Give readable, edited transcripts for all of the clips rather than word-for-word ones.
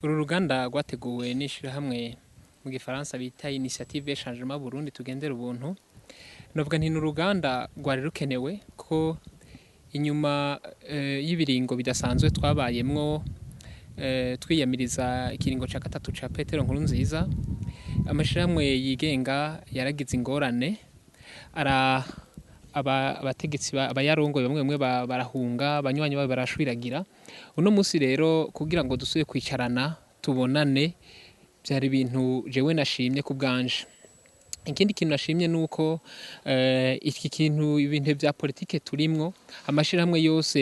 Uru ruganda rwateguwe n'ishirahamwe mu gifaransa bita Initiative Changement Burundi Tugendere Ubuntu. Novuga nti ni uruganda rwari rukenewe ko inyuma y'ibiringo bidasanzwe twabayemwo, twiyamiriza ikiringo ca gatatu ca Petero Nkurunziza, amashirahamwe yigenga yaragize ingorane, ara abategetsi abayarongoye bamwe bamwe barahunga, abanywanyi babo barashwiragira. Uno musi rero kugira ngo dusubire kwicarana tubonane, vyari ibintu jewe nashimye ku bwanje. Ikindi kintu nashimye nuko iki kintu, ibintu vya politike turimwo, amashirahamwe yose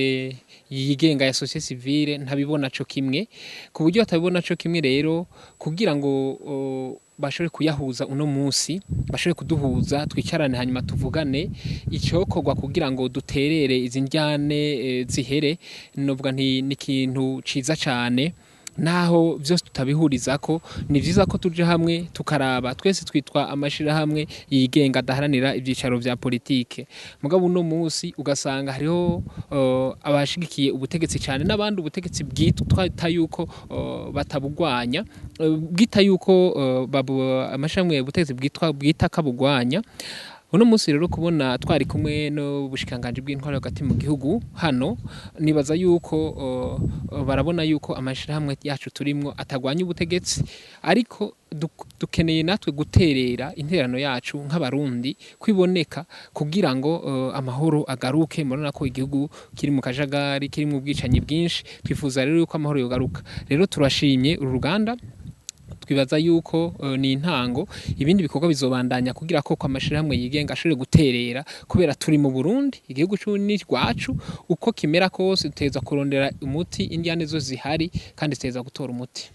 yigenga ya société civile ntabibona co kimwe. Ku buryo batabibona co kimwe rero, kugira ngo bashobore kuyahuza uno musi, bashobore kuduhuza twicarane hanyuma tuvugane icokorwa kugira ngo duterere izi ndyane zihere, novuga nti ni ikintu ciza cane. Naho vyose tutabihurizako, ni vyiza ko tuja hamwe tukaraba. Twese twitwa amashirahamwe yigenga adaharanira ivyicaro vya politike, mugabo uno musi ugasanga hariho abashigikiye ubutegetsi cane n'abandi ubutegetsi bwitwa yuko batabugwanya, bwita yuko amashirahamwe ubutegetsi bwitwa bwita kabugwanya. Uno musi rero kubona twari kumwe n'ubushikiranganji bw'intwaro hagati mu gihugu hano, nibaza yuko barabona yuko amashirahamwe yacu turimwo atagwanya ubutegetsi, ariko dukeneye natwe guterera intererano yacu nk'abarundi kwiboneka kugira ngo amahoro agaruke. Murabona ko igihugu kiri mu kajagari, kiri mu bwicanyi bwinshi. Twifuza rero yuko amahoro yogaruka. Rero turashimye uru ruganda, twibaza yuko ni intango, ibindi bikorwa bizobandanya kugira ko amashirahamwe yigenga ashobore guterera, kubera turi mu Burundi, igihugu ni rwacu. Uko kimera kose dutegerezwa kurondera umuti, indyane zo zihari kandi zitegerezwa gutora umuti.